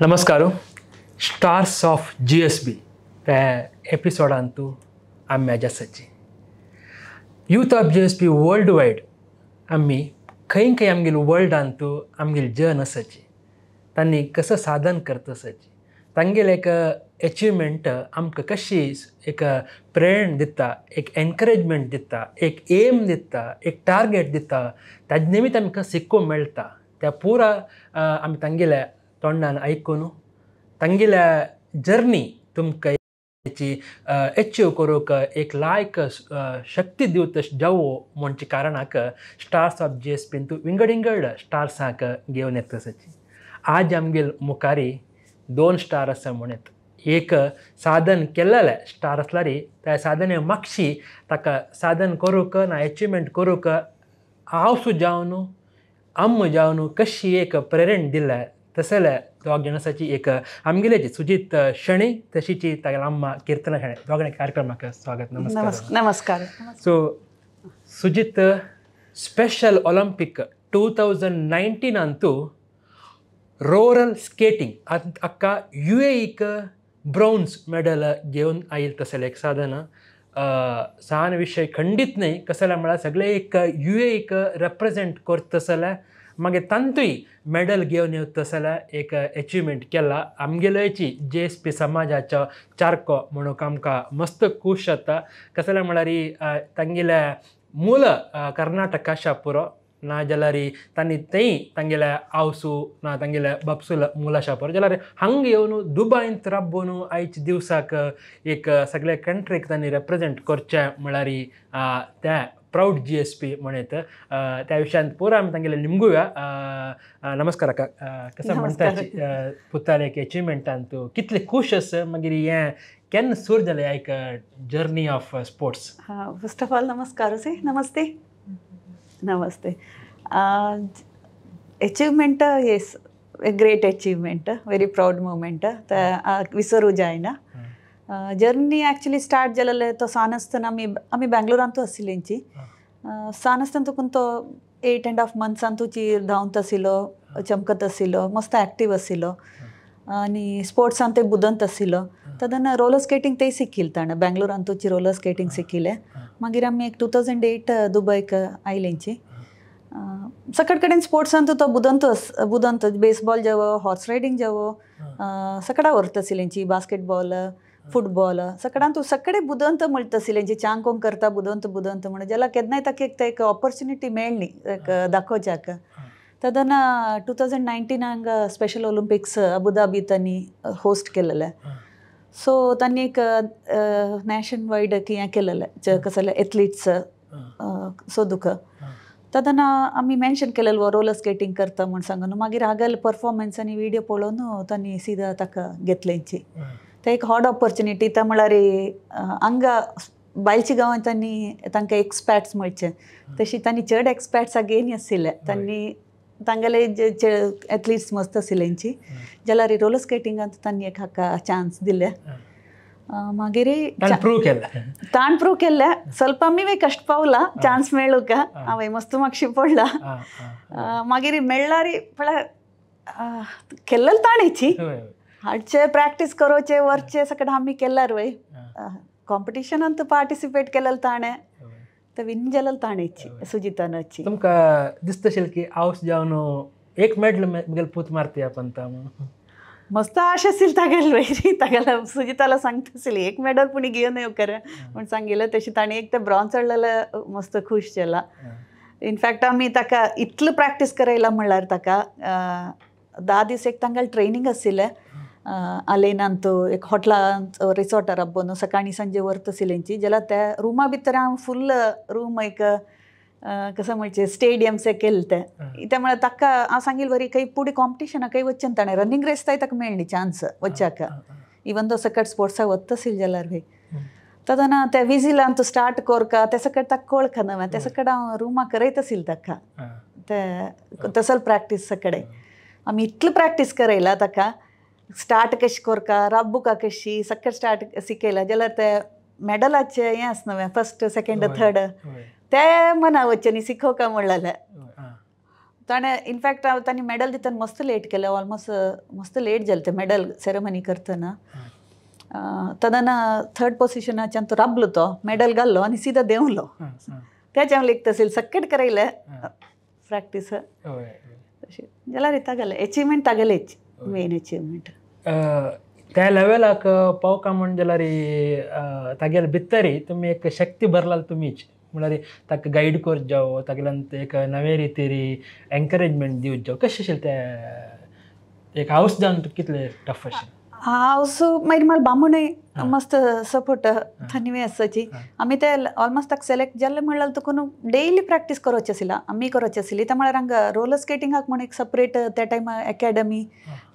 नमस्कार. Stars of GSB त्या एपिसोडांतू आमी आसाची. Youth of GSB world wide आमी खंय खंय आमगेले वर्ल्डांतू आमगेले जन आसाची, तांणी कसं साधन करता आसाची, तांगेले एक एचिवमेंट आमकां कशी एक प्रेरणा दिता, एक एनकरेजमेंट दिता, एक एम दिता, एक टार्गेट दिता, ताजे निमित्त आमकां शिकूंक मेळटा. त्या पुरा आमी तांगेल्या तोंडान आयकून तांगेल्या जर्नी तुमकां एचीव करूंक एक लायक शक्ती दिवत जावो म्हणचे कारणाक स्टार्स ऑफ GSB तूं विंगड विंगड स्टार्सांक घेवन येता आसाची. आज आमगेल मुखारी दोन स्टार आसा म्हणत. एक साधन केल्लें स्टार आसल्यार त्या साधने मागशी ताका साधन करूंक ना एचिवमेंट करूंक हांव सुद्दां जावन आम जावन कशी एक प्रेरणा दिल्या तसले दोग जाण एक आमगेलेची सुजीत शणी तशीची तागेले अम्मा कीर्तना शणे. दोगांय कार्यक्रमाक स्वागत. नमस्कार. नमस्कार. So Sujit, Special Olympic 2019 roller skating अक्का UAEक ब्रॉन्ज मेडल घेवन आयल तसलें एक साधन. सान विशय खंडीत न्हय, कसले म्हळ्यार सगळे एक UAEक रेप्रेजेंट करतसले मागीर तांतूय मेडल घेवन येवता जाल्यार एक एचिवमेंट केला. आमगेल्याची GSB समाजाचो चारको म्हणून आमकां मस्त खूश जाता. कसले म्हळ्यार तांगेल्या मूल कर्नाटका पुरो ना जाल्यार तांणी थंय तांगेल्या आवसू ना तांगेल्या बापसूल मुलाशा पुरो जाल्यार हांगा येवन दुबायंत राबोवन आयच्या दिवसाक एक सगळ्या कंट्रीक तांणी रेप्रेजेंट करचें म्हळ्यार त्या प्राऊड GSB म्हणत. त्या विशयान पुरा आमी तांगेले निमगुया. नमस्कार अक्का. कसं म्हणटा पुताले एक एचिवमेंटान तूं कितले खूश आसा, मागीर हें केन्ना सुरू जालें एक journey of sports? First of all नमस्कार. नमस्ते. नमस्ते. Achievement yes a great achievement, very proud moment, विसरू जायना. जर्नी ॲक्च्युली स्टार्ट जालेले तो सान आसतना आमी आमी बेंगलोरांतू आशिल्लींची. सान आसतना तुकून तो 8.5 मंथ्सान तुची धांवत आशिल्लो, चमकत आशिल्लो, मस्त एक्टीव आशिल्लो आनी स्पोर्ट्सान ते बुदंत आशिल्लो. तेन्ना रोलर स्केटींग ते शिकिल्लें ताणें, बेंगलोरांतूची रोलर स्केटींग शिकिल्लें. मागीर आमी एक 2008 दुबयक आयलेंची. सकट कडेन स्पोर्ट्सान तो बुदंत बुदंत बेसबॉल जावो, हॉर्स रायडींग जावो, सकडा व्हरता आशिल्लेंची, बास्केटबॉल, फुटबॉल, सगळ्यान तूं सगळे बुदंत म्हणटा आशिल्लें, चांग करता बुदंत बुदंत म्हणून जाल्यार केन्नाय ताका एक एक ऑपॉर्च्युनिटी मेळ्ळी एक दाखोवच्याक. तेन्ना 2019 स्पेशल ऑलिम्पिक्स अबुधाबी तांणी होस्ट केलेलें. सो तांणी एक नॅशन वायड हें केलेलें कसलें एथलीट्स सोदूक. तेन्ना आमी मेन्शन केलेलो रोलर स्केटींग करता म्हूण सांगून. मागीर हागेले परफॉर्मन्स आनी व्हिडियो पळोवन तांणी सिदा ताका घेतलेंची. ते एक हॉड ऑपॉर्च्युनिटी. त्या म्हळ्यार हांगा बायलच्या गांवांत तांणी तांकां एक्सपॅट्स म्हणचें तशी तांणी चड एक्सपॅट्स घेयनी आशिल्ले. तांणी तांगेले जे एथलीट्स मस्त आशिल्लेंची जाल्यार रोलर स्केटिंगांत तांणी एक हाका चान्स दिले. मागीर ताण प्रूव केल्ले. ಸ್ವಲ್ಪ आमी कश्ट पावला चान्स मेळूंक, हांवें मस्त मातशी पडला. मागीर मेळ्ळार पळय केल्लें ताणेची हाडचे प्रॅक्टीस करोचे वरचे सगळें आमी केल्यार वय कॉम्पिटिशनांत पार्टिसिपेट केलें ताणें, ते विन जालें ताणेची सुजितानाची. तुमकां दिसता अशें की हावस जावन एक मेडल म्हगेले पूत मारता आपण मस्त आशा आशिल्ली तागेले वयरी. तागेल्या सुजिताला सांगता आशिल्ली एक मेडल पूण घेवन येव कर म्हूण सांगिल्लें. तशें ताणें एक ते ब्रॉन्ज हाडलेलें, मस्त खूश जाला. इनफॅक्ट आमी ताका इतलो प्रॅक्टीस करयला म्हणल्यार ताका 10 दीस एक तांगेलें ट्रेनींग आशिल्लें आलेनांत एक हॉटेलांत रिसॉर्टार राबोवन सकाळीं सांजे व्हरता आशिल्लेंची. जाल्यार त्या रुमा भितर हांव फुल रूम एक कसं म्हणचे स्टेडियम्स केले ते. त्या म्हळ्यार ताका हांव सांगिल्लें बरी खंय पुढे कॉम्पिटिशनाक खंय वचचें ताणें रनींग रेस ताय ताका मेळ्ळी चान्स वचच्याक, इवन दो सकट स्पोर्ट्साक वता आशिल्लें जाल्यार बी. तेन्ना ते विजिलांत स्टार्ट कोरका ते सकट ताका कळका नवें ते सकट हांव रुमा करयत आशिल्लें ताका ते तसल प्रॅक्टीस सकडे आमी इतलें प्रॅक्टीस करयला ताका स्टार्ट कशें कोरका राबुका कशी सकट स्टार्ट शिकयला जाल्यार ते मेडलाचें हें आसना नवें फर्स्ट सेकेंड थर्ड ते मना वचचें न्ही शिकोवका म्हणलेलें. ताणें इनफॅक्ट तांणी मेडल दितना मस्त लेट केलें, ऑलमोस्ट मस्त लेट जालें तें मेडल सेरेमनी करतना. तेन्ना थर्ड पोजिशनाच्यान तो राबलो, तो मेडल घाल्लो आनी सीधा देंवलो. त्याच्या हांव लेखता आशिल्लें सक्कट करयलें प्रॅक्टीस तशें जाल्यार तागेलें एचिवमेंट, तागेलेच मेन एचिवमेंट. त्या लेवलाक पावका म्हण जाल्यार तागेले भितरी तुमी एक शक्ती भरलाल तुमीच, म्हळ्यार ताका गायड करत जावो, तागेल्यान एक नवे रितीरी एनकरेजमेंट दिवच जावो, कशें आशिल्लें तें एक हावस जावन कितलें टफ आशिल्लें? हावस मागीर म्हाका बामणूय मस्त सपोर्ट थंय आसाची. आमी ते ऑलमोस्ट ताका सिलेक्ट जाल्ले म्हणल्यार तुका डेली प्रॅक्टीस करोवची आशिल्ली, आमी करोवची आशिल्ली. त्या म्हळ्यार हांगा रोलर स्केटिंगाक म्हण एक सपरेट त्या टायमार एकेडमी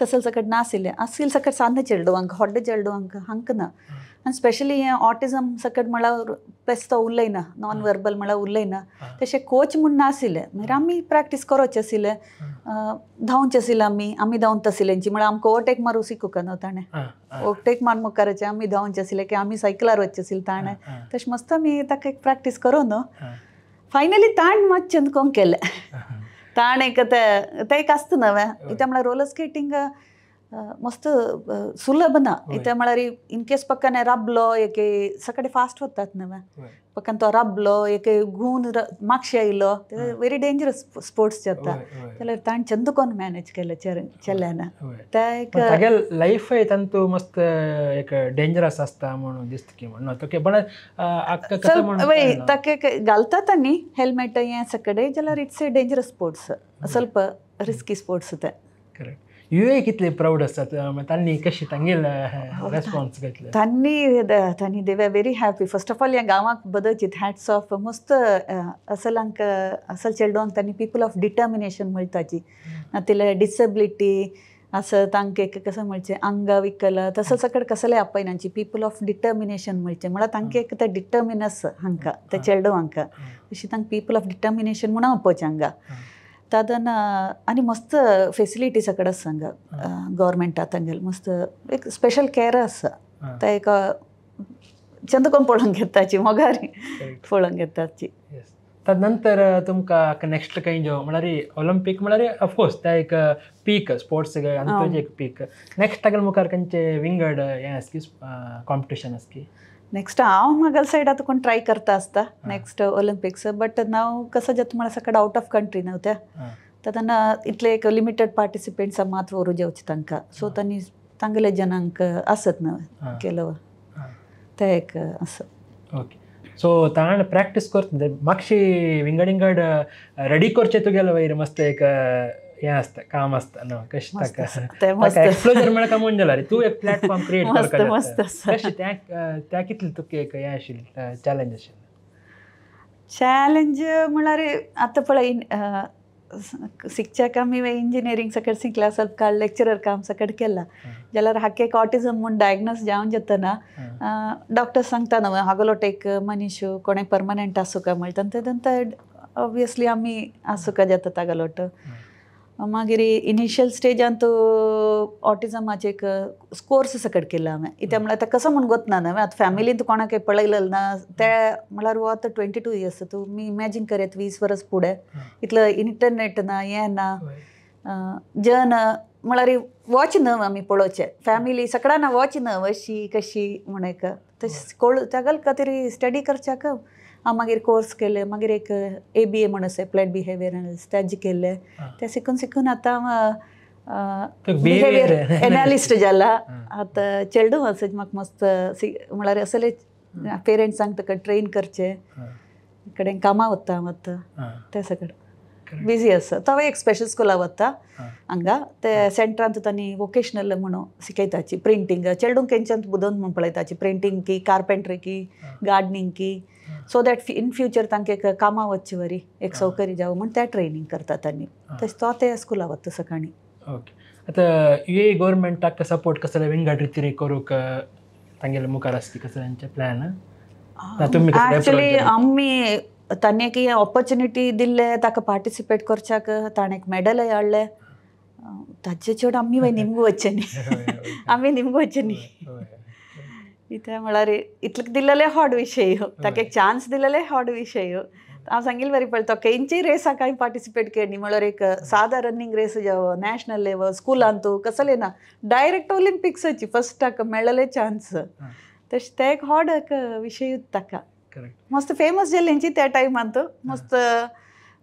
तसले सकट नाशिल्लें. आशिल्लें सकट सान्न चेडवांक, व्हडले चेडवांक हांकां ना. आनी स्पेशली हें ऑटिजम सकट म्हळ्यार प्लस तो उलयना, नॉन वर्बल म्हळ्यार उलयना, तशें कोच म्हूण नाशिल्लें. मागीर आमी प्रॅक्टीस करोवचें आशिल्लें, धांवचें आशिल्लें, आमी आमी धांवता आशिल्लें. म्हळ्यार आमकां ओवरटेक मारूं शिकूंक न्हू ताणें, ओवरटेक मार मुखाराचें आमी धांवचें आशिल्लें की आमी सायकलार वचचें आशिल्लें ताणें. तशें मस्त आमी ताका एक प्रॅक्टीस करून फायनली ताण मातशें चंदकोंक केलें. ताण एक तें एक आसता नवें. इत्या म्हळ्यार रोलर स्केटींग मस्त सुलभ ना. इत्या म्हळ्यार इनकेस पक्काने राबलो एक सकाळी फास्ट वतात नवें, पक्कान तो राबलो एक घुंवून मागशे आयलो, ते व्हेरी डेंजरस स्पोर्ट्स जाता. जाल्यार ताणें चंद कोन्न मॅनेज केलें चेल्यान. ते एक तागेले लायफय तांतू मस्त एक डेंजरस आसता म्हणून दिसता की म्हणून ओके, पण वय ताका घालतात न्ही हेल्मेट हें सगळें, जाल्यार it's a dangerous sports, ಸ್ವಲ್ಪ रिस्की स्पोर्ट्स ते. करेक्ट. युए कितले प्राऊड असतात तांणी कशी तांगेल रेस्पॉन्स घेतले? तांणी तांणी they were very happy. First of all ह्या गांवाक बदलचीत हॅट्स ऑफ मस्त असलांक असल चेडवांक तांणी पीपल ऑफ डिटर्मिनेशन म्हणटाची. नातिले डिसेबिलिटी असं तांकां एक कसं म्हणचें अंगविकल तसं सकट कसलें आपयनाची पीपल ऑफ डिटर्मिनेशन म्हणचें, म्हळ्यार तांकां एक ते डिटर्मिनस हांकां ते चेडवांक अशी तांकां पीपल ऑफ डिटर्मिनेशन म्हणून आपोवचें हांगा. तादन आनी मस्त फेसिलिटी सकड आसा हांगा गव्हर्मेंटा तांगेले मस्त एक स्पेशल केअर आसा. ते एक चंद कोण पळोवंक घेताची मोगारी पळोवंक घेताची. तदनंतर तुमकां नेक्स्ट खंय जो म्हळ्यार ऑलिम्पीक म्हळ्यार ऑफकोर्स ते एक पीक स्पोर्ट्स अंतोजे एक पीक, नेक्स्ट तागेले मुखार खंयचे विंगड हें आसा की कॉम्पिटिशन आसा की नेक्स्ट? हांव म्हगेले सायड आतां कोण ट्राय करता आसता नेक्स्ट ऑलिम्पिक्स, बट नाव कसं जाता म्हळ्यार सकट आउट ऑफ कंट्री न्हू त्या, तर तेन्ना इतले एक लिमिटेड पार्टिसिपेंट्स मात व्हरूं जेवचें तांकां, सो तांणी तांगेले जनांक आसत न्हू केलो ते एक आसा. ओके, सो ताण प्रॅक्टीस करता मातशी विंगड विंगड रेडी करचें तुगेलें वयर मस्त एक हें आसता काम आसता न्हू कशें ताका एक्सप्लोजर म्हळ्यार कामून जाल्यार तूं एक प्लॅटफॉर्म क्रिएट करपाक कशें त्या कितलें तुका एक हें आशिल्लें चॅलेंज आशिल्लें? चॅलेंज म्हळ्यार आतां पळय शिकच्याक आमी इंजिनियरींग सकट शिकल्या, ಸ್ವಲ್ಪ काळ लेक्चरर काम सकट केलां जाल्यार हाका एक ऑटिजम म्हूण डायग्नोज जावन जातना डॉक्टर सांगता न्हू हागलोट एक मनीस कोणें परमनंट आसूंक म्हणटा तेन्ना ऑब्वियसली आमी आसूंक जाता तागलोट. मागीर इनिशियल स्टेजांत ऑटिजमाचे एक कोर्स सकट केला हांवें. इत्या म्हळ्यार आतां कसो म्हूण गोतना न्हू आतां फॅमिलींत कोणाक पळयलें ना ते म्हळ्यार हो आतां 22 इयर्स, तुमी इमॅजीन करयात 20 वर्स फुडें इतलो इंटरनेट ना हें ना जन म्हळ्यार वॉच न्हू आमी पळोवचें फॅमिली सगळ्यांना वॉच न्हू अशी कशी म्हण एक तशें कोळ तागेले खातीर स्टडी करच्याक हांव मागीर कोर्स केले. मागीर एक ABA म्हण आसा एप्लायड बिहेवियर एनालिस्ट तेजें केलें. तें शिकून शिकून आतां हांव बिहेवियर एनालिस्ट जाला. आतां चेडूं आसा म्हाका मस्त म्हळ्यार असले पेरंट्सांक ताका ट्रेन करचें कडेन कामां वता हांव आतां तें सगळें बिजी आसा. तो एक स्पेशल स्कुला वता हांगा ते सेंटरांत तांणी वोकेशनल म्हणून शिकयताची प्रिंटींग चेडूंक केंच्यान बुदोवन म्हूण पळयताची प्रिंटींग की कार्पेंट्री की गार्डनींग की, सो that in future तांकां एक कामां वचचे वरी एक सौकर्य जावं म्हूण ते ट्रेनींग करतात तांणी. तशें तो ते स्कुला वता सकाळीं. ओके, आतां युए गव्हर्मेंटाक सपोर्ट कसले विंगड रितीन करूंक तांगेले मुखार आसली कसले तांचे प्लॅन? एक्चुअली आमी तांणी एक ऑपॉर्चुनिटी दिल्ले ताका पार्टिसिपेट करच्याक, ताणें एक मेडलय हाडलें. ताचे चड आमी वय निमगो वचचें न्ही, आमी निमगो वचचें न्ही. इत्या म्हळ्यार इतलें दिल्लेलें व्हड विशय, ताका एक चान्स दिल्लेलें व्हड विशय. हांव सांगील बरी पळय तो खंयचीय रेसाक हांवें पार्टिसिपेट केली म्हळ्यार एक सादा रनिंग रेस जावं नॅशनल लेवल स्कुलांतू कसले ना डायरेक्ट ऑलिम्पिक्साची फर्स्ट मेळ्ळले चान्स. तशें ते एक हॉड एक विशयूच ताका मस्त फेमस जाल्लेंची त्या टायमांत मस्त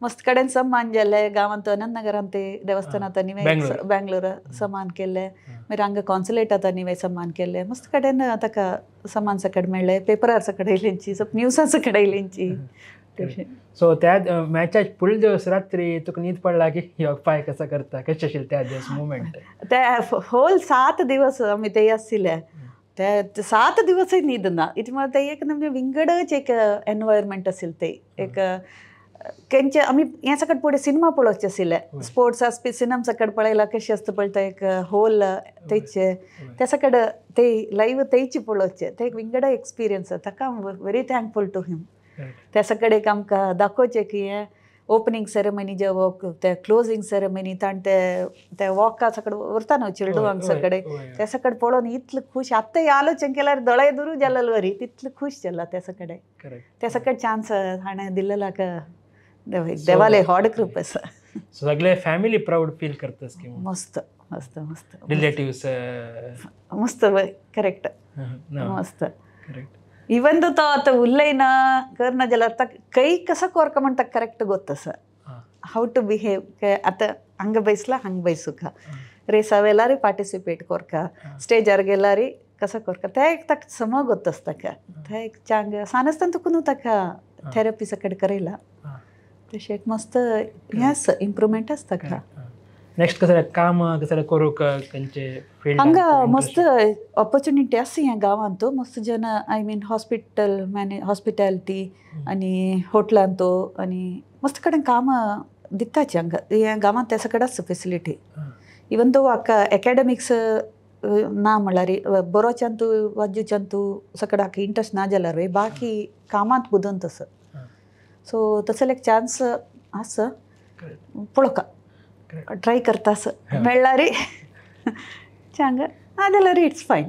मस्त कडेन सम्मान जाल्ले गांवांत अनंतनगरांत ते देवस्थानांत निवे बेंगलोर सम्मान केल्ले मागीर हांगा कॉन्सुलेटांत निवे सम्मान केल्ले मस्त कडेन ताका सम्मान सकड मेळ्ळे पेपरार सकड येयलेंची सब न्यूजां सकड येयलेंची. सो त्या मॅचा फुल दिवस रात्री तुका न्हीद पडला की पाय कसा करता कशें आशिल्लें त्या दिवस मुवमेंट? त्या होल 7 दिवस आमी ते आशिल्ले ते 7 दिवसय न्हीद ना it म्हळ्यार ते एक म्हणजे विंगडच एक एनवायरमेंट आशिल्लें ते एक खंयचे आमी हें सकट पळय सिनेमा पळोवचे आशिल्ले स्पोर्ट्स आसपी सिनेमा सकट पळयला कशें आसता पळय ते एक होल तेचे त्या सकट ते लायव्ह तेची पळोवचे ते एक विंगड एक्सपिरियन्स ताका हांव व्हेरी थँकफूल टू हिम. त्या सकट एक आमकां दाखोवचें की हें ओपनींग सेरेमनी जेवप ते क्लोजींग सेरेमनी ताण ते ते वॉका सकट व्हरता न्हू चेडवांक सगळे त्या सकट पळोवन इतलें खूश आतां आलोचन केल्यार दोळे दुरू जाल्ले वरी तितलें खूश जाला त्या सकडे त्या सकट चान्स हाणें दिल्लेला देवाले हॉड कृप आसा. सगळे फॅमिली प्राऊड फील करतस की मस्त मस्त मस्त रिलेटिव्स मस्त करेक्ट मस्त इवन तो आतां उलयना करना जाल्यार ताका खंय कसो कोरका म्हण ताका करेक्ट गोत आसा how to behave. आतां हांगा बैसला हांगा बैसुका रेसा वेलारी पार्टिसिपेट कोरका स्टेजार गेल्यार कसो कोरका ते एक ताका सम गोत आसता ताका ते एक चांग सान आसतना तुका न्हू ताका थेरपी सकट करयला तशें एक मस्त हें आसा इम्प्रुवमेंट आसता ताका. नेक्स्ट कसलें काम कसलें करूंक खंयचे फिल्ड हांगा मस्त ऑपॉर्च्युनिटी आसा ह्या गांवांत मस्त जन I mean hospital hospitality आनी हॉटेलांत आनी मस्त कडेन कामां दिताची हांगा ह्या गांवांत त्या सकड आसा फेसिलिटी. इवन दो हाका एकाडेमिक्स ना म्हणल्यार बरोवच्यांतू वाजूच्यांतू सकड हाका इंट्रस्ट ना जाल्यार बाकी कामांत बुदंत आसा. सो तसले एक चान्स आसा पळोवका ट्राय करता मेळ्ळारी चांग ना जाल्यार it's fine.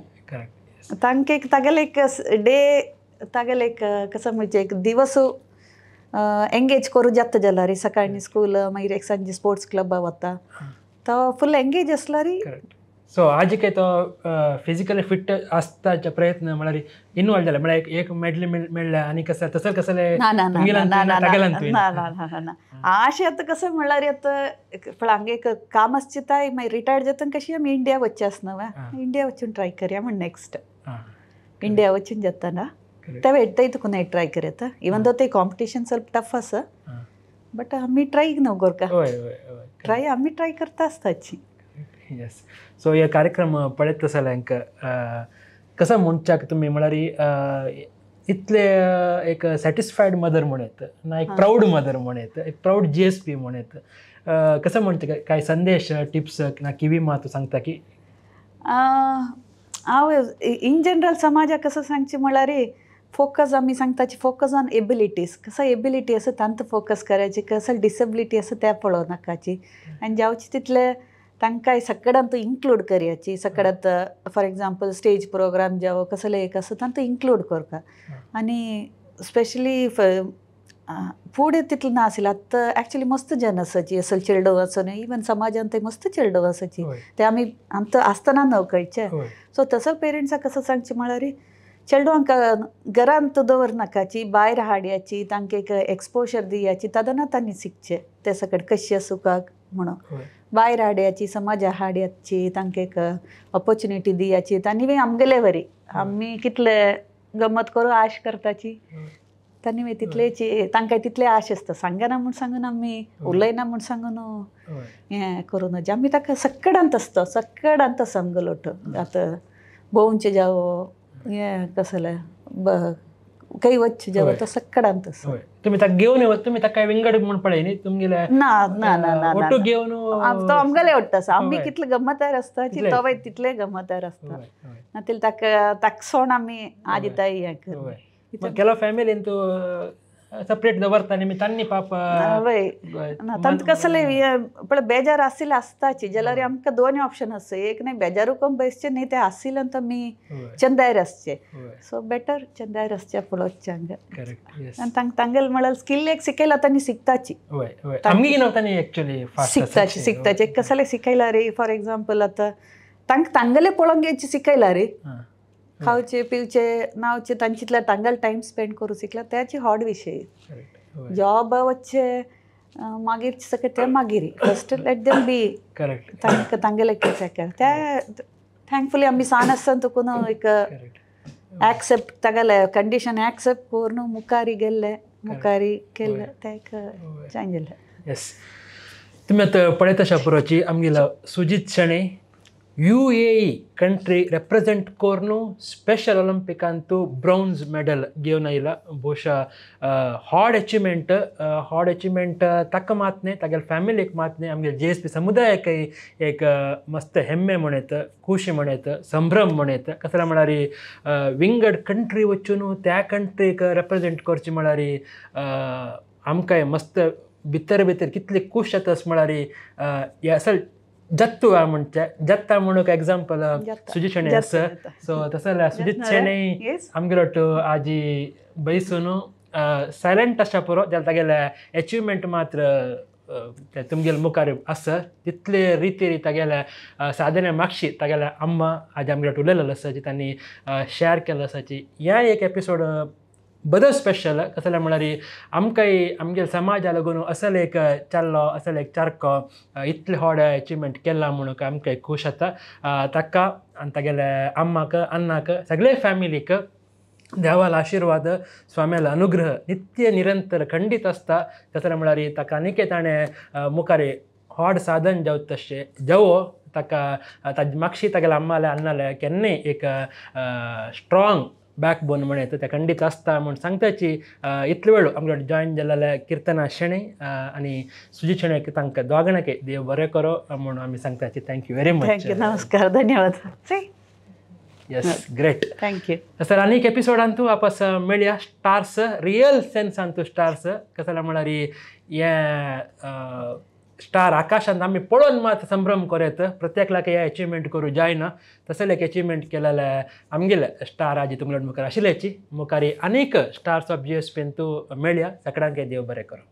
तांकां एक तागेले एक डे तागेले एक कसो म्हणजे एक दिवस एंगेज करूं जाता जाल्यार सकाळीं स्कूल मागीर एक सांजे स्पोर्ट्स क्लबा वता तो फूल एंगेज आसल्यार. सो आज काय तो फिजिकली फिट आसताचे प्रयत्न म्हळ्यार इनवॉल्व जाला म्हळ्यार एक मेडल मेळ्ळ्या आनी कसं तसं कसलें ना ना ना ना ना अशें आतां कसं म्हणल्यार आतां पळय हांगा एक काम आसचिताय मागीर रिटायर्ड जाता कशी आमी इंडिया वचचें आसना वा इंडिया वचून ट्राय करया म्हण नेक्स्ट इंडिया वचून जाता ना ते वेटय तुका न्हय ट्राय करता इवन दो ते कॉम्पिटिशन ಸ್ವಲ್ಪ टफ आसा बट आमी ट्राय न्हू कोरका ट्राय आमी ट्राय करता आसताची. येस सो हे कार्यक्रम पळयत जाल्यार कसं म्हणच्याक तुमी म्हळ्यार इतले एक सॅटिस्फायड मदर म्हण येत ना एक प्राऊड मदर म्हण येत एक प्राऊड GSP म्हण येत कसं म्हणटा काय संदेश टिप्स ना किवी मातू सांगता की हांव इन जनरल समाजाक कसं सांगचें म्हळ्यार फोकस आमी सांगताची फोकस ऑन एबिलिटीज कसं एबिलिटी आसा तांकां फोकस करायची कसं डिसेबिलिटी आसा त्या पळोवं नाकाची आनी जावचे तितले तांकां सगळ्यांत इन्क्लूड करयाची सगळ्यांत फॉर एग्जाम्पल स्टेज प्रोग्राम जावं कसले एक आसा तांकां इन्क्लूड करता आनी स्पेशली फुडें तितलें ना आशिल्लें आतां एक्चुली मस्त जन आसाची असल चेडव आसून इवन समाजान ते मस्त चेडव आसाची ते आमी आमकां आसतना न्हू कळचें. सो तसो पेरंट्साक कसं सांगचें म्हळ्यार चेडवांक घरांत दवरनाकाची भायर हाडयाची तांकां एक एक्सपोजर दियाची तेन्ना तांणी शिकचें ते सगळें कशें सुखाक म्हणून भायर हाडयाची समाजा हाडयाची तांकां एक ऑपॉर्च्युनिटी दियाची तांणी आमगेले वरी आमी कितले गमत करूं आश करताची तांणी मागीर तितलेची तांकां तितले आश आसता सांगना म्हूण सांगून आमी उलयना म्हूण सांगून हें करूं नज आमी ताका सगळ्यांत आसता सगळ्यांत आसा आमगेलो आतां भोंवचें जावं हें कसलें खंय वचचें जावं तो सगळ्यांत आसा. तुमी ताका घेवन तुमी ताका विंगड म्हूण पळय न्ही तुमगेले ना ना ना ओटो घेवन तो आमगेले वाडटा आसा आमी कितले गमतार आसता तो मागीर तितले गमतार आसता ना ताका ताका सोण आमी आदिताय हें कर केलो फॅमिलीन तूं सपरेट दवरता आनी तांणी पाप वय ना तांकां कसले पण बेजार आशिल्ले आसताची जाल्यार आमकां दोन ऑप्शन आसा एक न्ही बेजारू करून बसचे न्ही ते आशिल्ले आनी आमी चंदायर आसचे सो बेटर चंदायर आसचे पळोवचे हांगा आनी तांकां तांगेले म्हळ्यार स्किल एक शिकयला तांणी शिकताची शिकताची शिकताची कसले शिकयला रे फॉर एग्जाम्पल आतां तांकां तांगेले पळोवंक घेवचे शिकयला रे खावचे पिवचे नावचे तांचे तांगेले टायम स्पेंड करूं शिकला त्याची हॉड विशय जॉब वच्चे मागीर सगळें ते मागीर फर्स्ट let them be तांकां तांगेले त्या थँकफुली आमी सान आसतना तुकून एक एक्सेप्ट तागेले कंडिशन एक्सेप्ट करून मुखारी गेल्ले मुखारी केल्ले ते एक चेंज जालें. येस तुमी आतां पळयता शापुराची आमगेलो Sujit Shenai UAE country represent करून स्पेशल ऑलिंपिकांतू ब्रॉन्ज मेडल घेवन आयला. ಬಹುಶಃ हार्ड अचिवमेंट हार्ड अचिवमेंट ताका मात न्ही तागेले फॅमिलीक मात न्ही आमगे GSB समुदायाक एक मस्त हेम्मे म्हणयत खुशी म्हणयत संभ्रम म्हणयत. कसले म्हळ्यार विंगड कंट्री वचून त्या कंट्रीक रेप्रेजेंट करची म्हळ्यार आमकांय मस्त भितर भितर कितली खूश जाता म्हळ्यार हे असल जत्तू म्हणचे जत्ता म्हणून एग्जाम्पल सुजित शेणै आसा. सो तसो जाल्यार सुजित शेणै आमगेलो आजी बैसून सायलंट आसता पुरो जाल्यार तागेले एचिवमेंट मात्र तुमगेले मुखार आसा तितले रितीर तागेले साधने मागशी तागेले अम्मा आज आमगेलो उलयलेलो आसा जी तांणी शेअर केल्लो आसा. ह्या एक एपिसोड बरो स्पेशल कसले म्हळ्यार आमकांय आमगेले समाजा लागून असल एक चल्लो असल एक चारको इतले व्हड अचिवमेंट केला म्हणून आमकां खूश जाता. ताका आनी तागेले अम्माक अन्नाक सगळे फॅमिलीक देवालो आशिर्वाद स्वाम्यालो अनुग्रह नित्य निरंतर खंडीत आसता. कसले म्हळ्यार ताका आनीक ताणें मुखार व्हड साधन जावं तशें जावो ताका ताजे मागशी तागेले अम्माले अन्नाले केन्नाय एक स्ट्रॉंग बॅकबोन म्हणयत ते खंडीत आसता म्हूण सांगताची. इतले वेळ आमगे जॉयन जाल्ले किर्तना शेणै आनी सुजित शेणै तांकां दोगांकय देव बरें करो म्हूण आमी सांगताची. Thank you very much. Thank you. नमस्कार. धन्यवाद. Yes great. Thank you sir. आनीक एपिसोडांतू आपस मेळया स्टार्स रियल सेन्सांतू स्टार्स कसले म्हळ्यार हे स्टार आकाशांत आमी पळोवन मात संभ्रम करयत प्रत्येकलाक हे अचिवमेंट करूं जायना तसले एक अचिवमेंट केलेले आमगेले स्टार आजी तुमगे मुखार आशिल्ल्याची मुखार आनीक स्टार्स ऑफ GSB मेळया. सगळ्यांक देव बरें करूं.